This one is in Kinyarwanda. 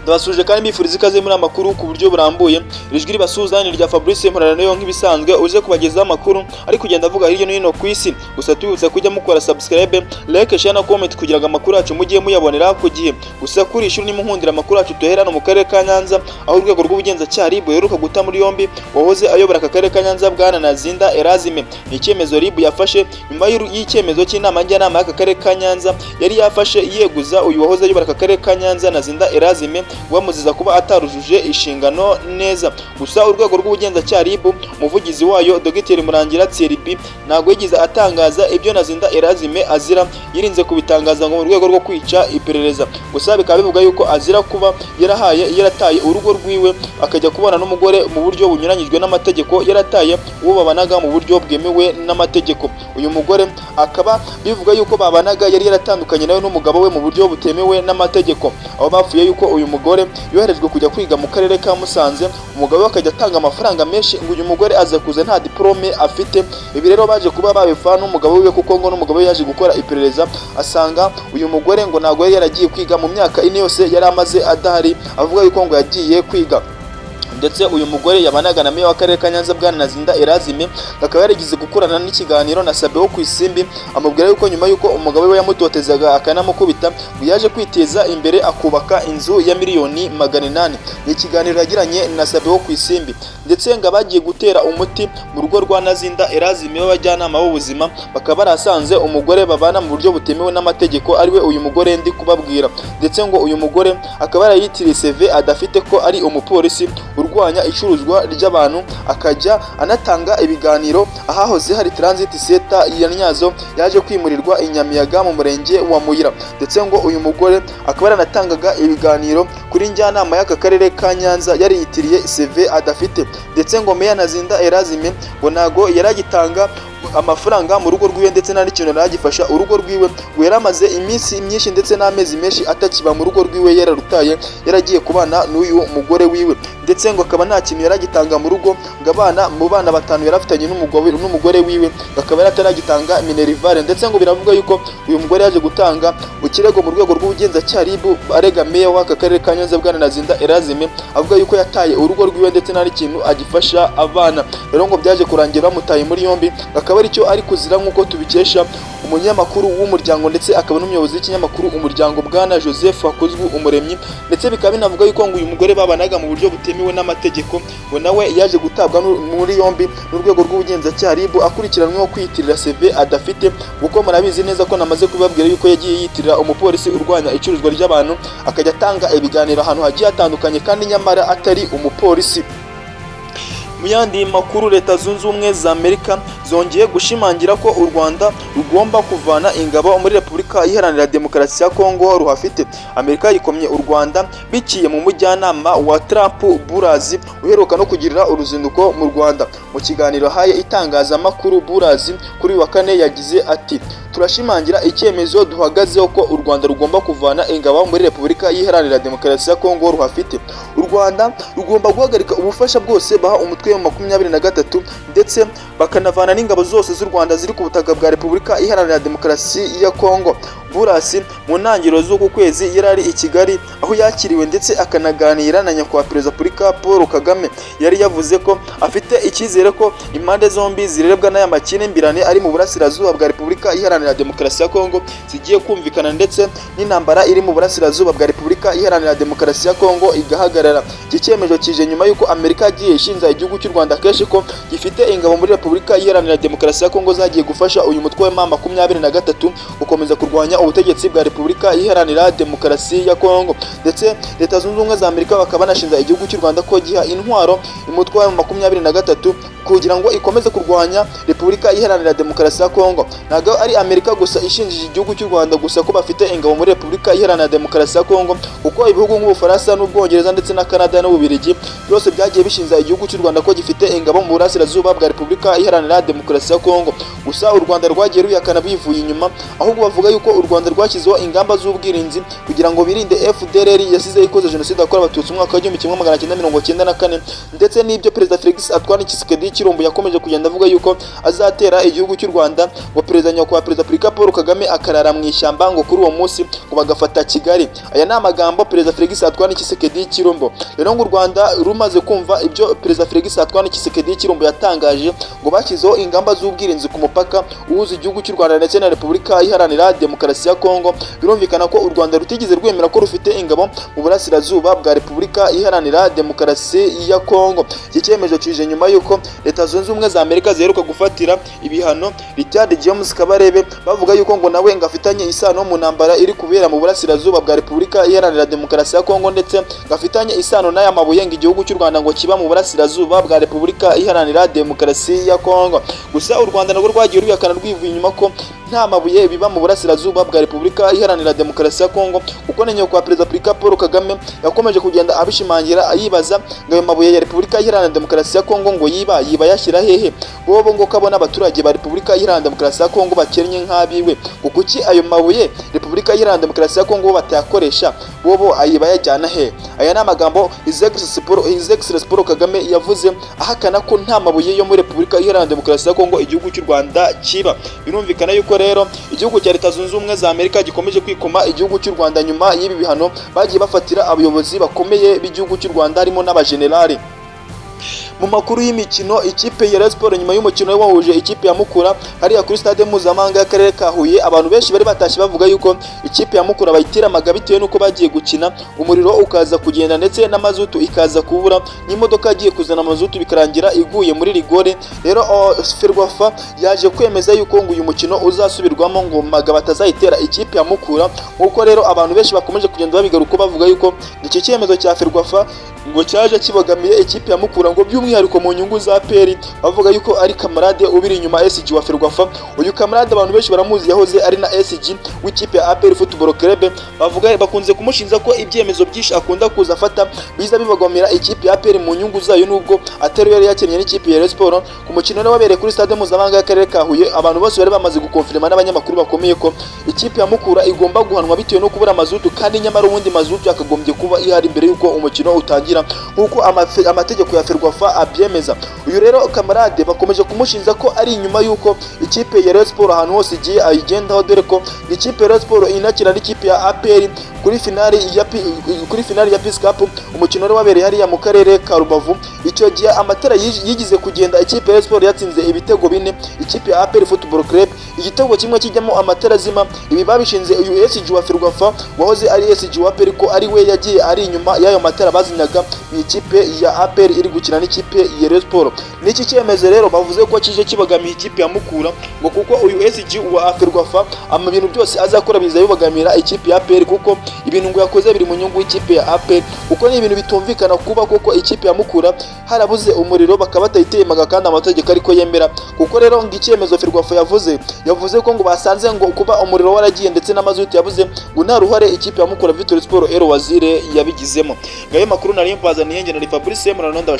Ndabasuje kandi mbifuriza ikaze muri amakuru ku buryo burambuye. Ijwi ribasuhuza ni rya Fabrice Mporano nk'ibisanzwe, uze kubagezaho amakuru ari kugenda avuga hirya no hino ku isi. Gusa tubibutsa kujya mukora subscribe, like, share na comment kugira ngo amakuru yacu mujye muyabonera ku gihe. Gusa kuri ishuri nimunkundira amakuru yacu tuhera no mu karere ka Nyanza, aho urwego rw'ubugenzacyaha RIB ruheruka guta muri yombi wahoze ayobora aka karere ka Nyanza, bwana Ntazinda Erasme. Ni icyemezo RIB yafashe nyuma y'icyemezo cy'inama njyanama y'aka karere ka Nyanza yari yafashe yeguza uyu wahoze ayobora aka karere ka Nyanza, Ntazinda Erasme, bamuziza kuba atarujuje inshingano neza. Gusa urwego rw'ubugenzacyaha RIB, umuvugizi wayo Dr Murangira Thierry ntabwo yigeze atangaza ibyo Ntazinda Erasme azira, yirinze kubitangaza ngo mu rwego rwo kwica iperereza. Gusa bikaba bivuga yuko azira kuba yarahaye yarataye urugo rwiwe, akajya kubana n'umugore mu buryo bunyuranyijwe n'amategeko, yarataye uwo babanaga mu buryo bwemewe n'amategeko. Uyu mugore akaba bivuga yuko babanaga yari yaratandukanye nawe n'umugabo we mu buryo butemewe n'amategeko, aho bapfuye yuko uyu mugore yoherejwe kujya kwiga mu karere ka Musanze, umugabo we akajya atanga amafaranga menshi, ngo uyu mugore aza kuza nta diplôme afite. Ibi rero baje kuba babipfa n'umugabo wiwe, kuko ngo n'umugabo we yaje gukora iperereza asanga uyu mugore ngo ntabwo yari yaragiye kwiga mu myaka 4 yose yari amaze adahari, avuga yuko ngo yagiye kwiga. Ndetse uyu mugore yabanaga na meya w'akarere ka Nyanza, bwana Ntazinda Erasme, akaba yarigize gukorana n'ikiganiro na Sabe wo ku Isimbi, amubwira yuko nyuma yuko umugabo we yamutotezaga akanamukubita, ngo yaje kwiteza imbere akubaka inzu ya miliyoni 800. Ni ikiganiro yagiranye na Sabe wo ku Isimbi. Ndetse ngo abagiye gutera umuti mu rugo rwa Ntazinda Erasme b'abajyanama b'ubuzima bakaba barasanze umugore babana mu buryo butemewe n'amategeko, ariwe uyu mugore ndi kubabwira. Ndetse ngo uyu mugore akaba yarayitiriye CV adafite ko ari umupolisi urwanya icuruzwa ry'abantu, akajya anatanga ibiganiro ahahoze hari Transit Center ya Ntyazo yaje kwimurirwa i Nyamiyaga mu murenge wa Muyira. Ndetse ngo uyu mugore akaba yaranatangaga ibiganiro kuri njyanama y'aka karere ka Nyanza yariyitiriye CV adafite. Ndetse ngo Meya Ntazinda Erasme ngo ntago yaragitanga amafaranga mu rugo rwiwe, ndetse nta n'ikintu yaragifasha urugo rwiwe, ngo yaramaze iminsi myinshi ndetse n'amezi menshi atakiba mu rugo rwiwe, yararutaye, yaragiye kubana n'uyu mugore wiwe. Ndetse ngo akaba nta kintu yaragitanga mu rugo, ngo abana mu bana batanu yarafitanye n'umugore wiwe akaba yarataragitanga minerval. Ndetse ngo biravuga yuko uyu mugore yaje gutanga ikirego mu rwego rw'ubugenzacyaha RIB, arega meya w'aka karere ka Nyanza, bwana Ntazinda Erasme, avuga yuko yataye urugo rwiwe ndetse nta n'ikintu agifasha abana. Rero ngo byaje kurangira bamutaye muri yombi, akaba aricyo ari kuzira, nk'uko tubikesha umunyamakuru w'umuryango ndetse akaba n'umuyobozi w'ikinyamakuru Umuryango, bwana Joseph Hakozwe Umuremyi. Ndetse bikaba binavuga yuko ngo uyu mugore babanaga mu buryo butemewe n'amategeko ngo nawe yaje gutabwa muri yombi n'urwego rw'ubugenzacyaha RIB, akurikiranweho kwiyitirira CV adafite, kuko murabizi neza ko namaze kubabwira yuko yagiye yiyitirira umupolisi urwanya icuruzwa ry'abantu, akajya atanga ibiganiro ahantu hagiye hatandukanye kandi nyamara atari umupolisi. Mu yandi makuru, Leta Zunze Ubumwe za Amerika zongeye gushimangira ko u Rwanda rugomba kuvana ingabo muri Repubulika Iharanira Demokarasi ya Kongo ruhafite. Amerika yikomye u Rwanda biciye mu mujyanama wa Trump Boulos, uheruka no kugirira uruzinduko mu Rwanda. Mu kiganiro ahaye itangazamakuru, Boulos kuri uyu wa kane yagize ati: "Turashimangira icyemezo duhagazeho ko u Rwanda rugomba kuvana ingabo muri Repubulika Iharanira Demokarasi ya Kongo ruhafite. U Rwanda rugomba guhagarika ubufasha bwose baha umutwe wa 23, ndetse bakanavana n'ingabo zose z'u Rwanda ziri ku butaka bwa Repubulika Iharanira Demokarasi ya Kongo." Boulos mu ntangiriro z'uku kwezi yari ari i Kigali, aho yakiriwe ndetse akanaganira na nyakubahwa Perezida wa Repubulika Paul Kagame. Yari yavuze ko afite icyizere ko impande zombi zirebwa n'aya makimbirane ari mu burasirazuba bwa Repubulika Iharanira Demokarasi ya Kongo zigiye kumvikana, ndetse n'intambara iri mu burasirazuba bwa Repubulika Iharanira Demokarasi ya Kongo igahagarara. Iki cyemezo kije nyuma y'uko Amerika yagiye ishinja igihugu cy'u Rwanda kenshi ko gifite ingabo muri Repubulika Iharanira Demokarasi ya Kongo zagiye gufasha uyu mutwe wa M23 gukomeza kurwanya ubutegetsi bwa Repubulika Iharanira Demokarasi ya Kongo. Ndetse Leta Zunze Ubumwe za Amerika bakaba banashinja igihugu cy'u Rwanda ko giha intwaro umutwe wa 23 kugira ngo ikomeze kurwanya Repubulika Iharanira Demokarasi ya Kongo. Ntabwo ari Amerika gusa ishinjije igihugu cy'u Rwanda gusa ko bafite ingabo muri Repubulika Iharanira Demokarasi ya Kongo, kuko ibihugu nk'Ubufaransa n'Ubwongereza ndetse na Canada n'Ububirigi byose byagiye bishinja igihugu cy'u Rwanda ko gifite ingabo mu burasirazuba bwa Repubulika Iharanira Demokarasi ya Kongo. Gusa u Rwanda rwagiye rubihakana bivuye inyuma, ahubwo bavuga yuko u Rwanda rwashyizeho ingamba z'ubwirinzi kugira ngo birinde FDLR yasize ikoze jenoside yakorewe Abatutsi mu mwaka wa 1994, ndetse n'ibyo Perezida Felix Antoine Tshisekedi Tshilombo yakomeje kugenda avuga yuko azatera igihugu cy'u Rwanda, ngo Perezida, nyakubahwa Perezida Afurika Paul Kagame akarara mu ishyamba, ngo kuri uwo munsi ngo bagafata Kigali. Aya ni amagambo Perezida Felix Antoine Tshisekedi Tshilombo. Rero ngo u Rwanda rumaze kumva ibyo Perezida Felix Antoine Tshisekedi Tshilombo yatangaje, ngo bashyizeho ingamba z'ubwirinzi ku mupaka uhuza igihugu cy'u Rwanda ndetse na Repubulika Iharanira Demokarasi ya Kongo. Birumvikana ko u Rwanda rutigeze rwemera ko rufite ingabo mu burasirazuba bwa Repubulika Iharanira Demokarasi ya Kongo. Iki cyemezo kije nyuma y'uko Leta Zunze Ubumwe za Amerika ziheruka gufatira ibihano Richard James Kabarebe, bavuga yuko ngo nawe ngo afitanye isano mu ntambara iri kubera mu burasirazuba bwa Repubulika Iharanira Demokarasi ya Kongo, ndetse ngo afitanye isano n'aya mabuye ngo igihugu cy'u Rwanda ngo kiba mu burasirazuba bwa Repubulika Iharanira Demokarasi ya Kongo. Gusa u Rwanda narwo rwagiye rubihakana rwivuye inyuma ko nta mabuye biba mu burasirazuba bwa Repubulika Iharanira Demokarasi ya Kongo, kuko na nyakubahwa Perezida Afurika Paul Kagame yakomeje kugenda abishimangira, yibaza ngo ayo mabuye ya Repubulika Iharanira Demokarasi ya Kongo ngo yiba yashyira hehe? Bobo ngo kabona abaturage ba Repubulika Iharanira Demokarasi ya Kongo bakennye nk'abiwe, ngo kuki ayo mabuye Repubulika Iharanira Demokarasi ya Kongo bo batayakoresha, bobo ayiba yajyana he? Aya ni amagambo His Excellency Paul Kagame yavuze ahakana ko nta mabuye yo muri Repubulika Iharanira Demokarasi ya Kongo igihugu cy'u Rwanda kiba. Birumvikana yuko rero igihugu cya Leta Zunze Ubumwe za Amerika gikomeje kwikoma igihugu cy'u Rwanda nyuma y'ibi bihano bagiye bafatira abayobozi bakomeye b'igihugu cy'u Rwanda, harimo n'abajenerali. Mu makuru y'imikino, ikipe ya Rayon Sports nyuma y'umukino wahuje ikipe ya Mukura hariya kuri stade mpuzamahanga y'akarere ka Huye, abantu benshi bari batashye bavuga yuko ikipe ya Mukura bayitiramaga bitewe n'uko bagiye gukina umuriro ukaza kugenda, ndetse n'amazutu ikaza kubura, n'imodoka yagiye kuzana amazutu bikarangira iguye muri rigore. Rero Ferwafa yaje kwemeza yuko ngo uyu mukino uzasubirwamo, ngo Maga batazayitera ikipe ya Mukura, nkuko rero abantu benshi bakomeje kugenda babigaruka bavuga yuko iki cyemezo cya Ferwafa ngo cyaje kibogamiye ikipe ya Mukura, ngo by'umwihariko mu nyungu za APR, bavuga yuko ari Kamarade ubiri inyuma, SG wa Ferwafa. Uyu Kamarade abantu benshi baramuzi, yahoze ari na SG w'ikipe ya APR Football Club. Bavuga bakunze kumushinja ko ibyemezo byinshi akunda kuza afata biza bibagomera ikipe ya APR mu nyungu zayo, nubwo atari yari yakinnye n'ikipe ya Rayon Sports. Ku mukino rero wabereye kuri stade mpuzamahanga y'akarere ka Huye, abantu bose bari bamaze gukonfirma n'abanyamakuru bakomeye ko ikipe ya Mukura igomba guhanwa bitewe no kubura mazutu, kandi nyamara ubundi mazutu yakagombye kuba ihari mbere y'uko umukino utangira, nk'uko amategeko ya Ferwafa abyemeza. Uyu rero Kamarade bakomeje kumushinja ko ari inyuma y'uko ikipe ya Rayon Sports ahantu hose igiye ayigendaho, dore ko ikipe ya Rayon Sports inakina n'ikipe ya APR kuri finali ya Peace Cup, umukino wari wabereye hariya mu karere ka Rubavu. Icyo gihe amatara yigize kugenda, ikipe ya Rayon Sports yatsinze ibitego 4 ikipe ya APR Football Club, igitego kimwe kijyamo amatara azima. Ibi babishinze uyu SG wa Ferwafa wahoze ari SG wa APR, ko ari we yagiye ari inyuma y'ayo matara bazinyaga mu ikipe ya APR iri gukina n'ikipe ya Rayon Sports. N'iki cyemezo rero bavuze ko kije kibagamiye ikipe ya Mukura, ngo kuko uyu SG wa Ferwafa ama bintu byose azakora biza bibagamira ikipe ya APR, kuko ibintu ngo yakoze biri mu nyungu y'ikipe ya APR, kuko ni ibintu bitumvikana kuba koko ikipe ya Mukura harabuze umuriro bakaba batayitemaga kandi amategeko ariko yemera. Kuko rero ngo icyemezo Ferwafa yavuze ko ngo basanze ngo kuba umuriro waragiye ndetse n'amazutu yabuze, ngo nta ruhare ikipe ya Mukura Victory Sport El Wazire yabigizemo. Ngayo makuru nari mbazaniye, njye na Fabrice Murano.